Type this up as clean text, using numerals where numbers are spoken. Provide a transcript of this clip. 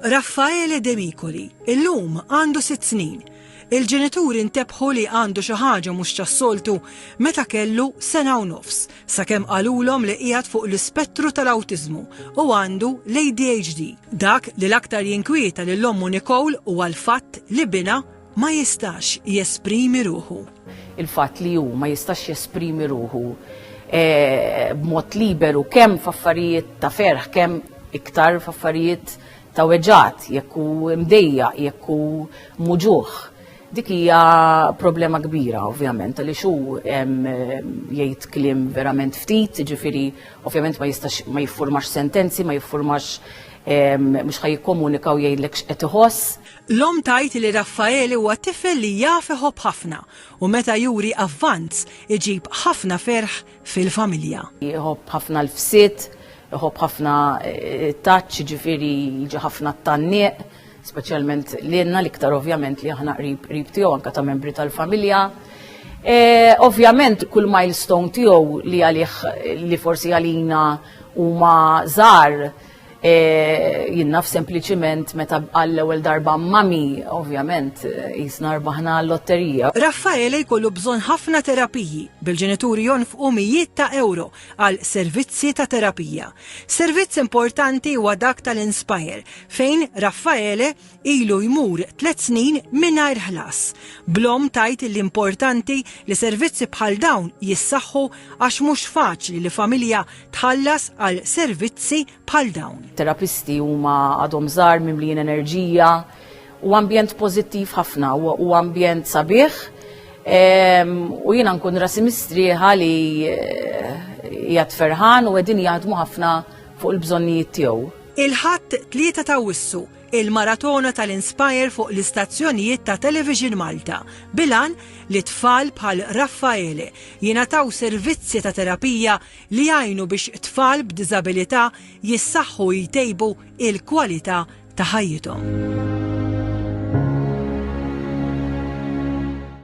Raffaele De Micoli, illum għandu sitt snin. Il-ġenituri ntebħu li għandu xi ħaġa mhux tas-soltu meta kellu sena u nofs, sakemm qalulhom li qiegħed fuq l-ispettru tal-awtiżmu u għandu l-ADHD. Dak li l-aktar jinkwieta lil ommu Nicole huwa l-fatt li binha ma jistax jesprimi ruħu. Il-fatt li hu ma jistax jesprimi ruħu b'mod liberu kemm f'affarijiet ta' ferħ kemm iktar f'affarijiet ta' weġgħat, jekk hu mdejjaq, jekk hu muġugħ. Dik hija problema kbira, ovvjament, għaliex hu jgħid kliem verament ftit, ġifieri ovvjament ma jistax ma jiffurmax sentenzi, ma jiffurmax mhux ħa jikkomunika u jgħidlek x'qed iħoss. L-omm tgħid li Raffaele huwa tifel li jaf iħobb ħafna u meta juri avvanz iġib ħafna ferħ fil-familja. Iħobb ħafna l-fsied, iħobb ħafna t-touch, jiġifieri jiġi ħafna t-tgħanniq, speċjalment lilna l-iktar ovvjament li aħna qrib qrib tiegħu anke ta' membri tal-familja. Ovvjament kull milestone tiegħu li għalih li forsi għalina huma żgħar Jien naf sempliċiment meta għall-ewwel darba mami, ovvjament, jisna rbaħna l-lotterija. Raffaele jkollu bżonn ħafna terapiji, bil-ġenituri jonfqu mijiet ta' ewro għal servizzi ta' terapija. Servizz importanti huwa dak tal-Inspire, fejn Raffaele ilu jmur tliet snin mingħajr ħlas. Bl-omm tgħid li importanti li servizzi bħal dawn jissaħħu għax mhux faċli li familja tħallas għal servizzi bħal dawn. Terapisti huma għadhom żgħar mimlijin enerġija u ambjent pożittiv ħafna u ambjent sabiħ. U jiena nkun rasi mistrieħa li eh, qiegħed ferħan u qegħdin jaħdmu ħafna fuq il-bżonnijiet tiegħu. Il-Ħadd 3 t'Awwissu, il-maratona tal-Inspire fuq l-istazzjonijiet ta' Television Malta, bil-għan li tfal bħal Raffaele jingħataw servizzi ta' terapija li jgħinu biex tfal b'diżabilità jissaħħu u jtejbu l-kwalità ta' ħajjithom.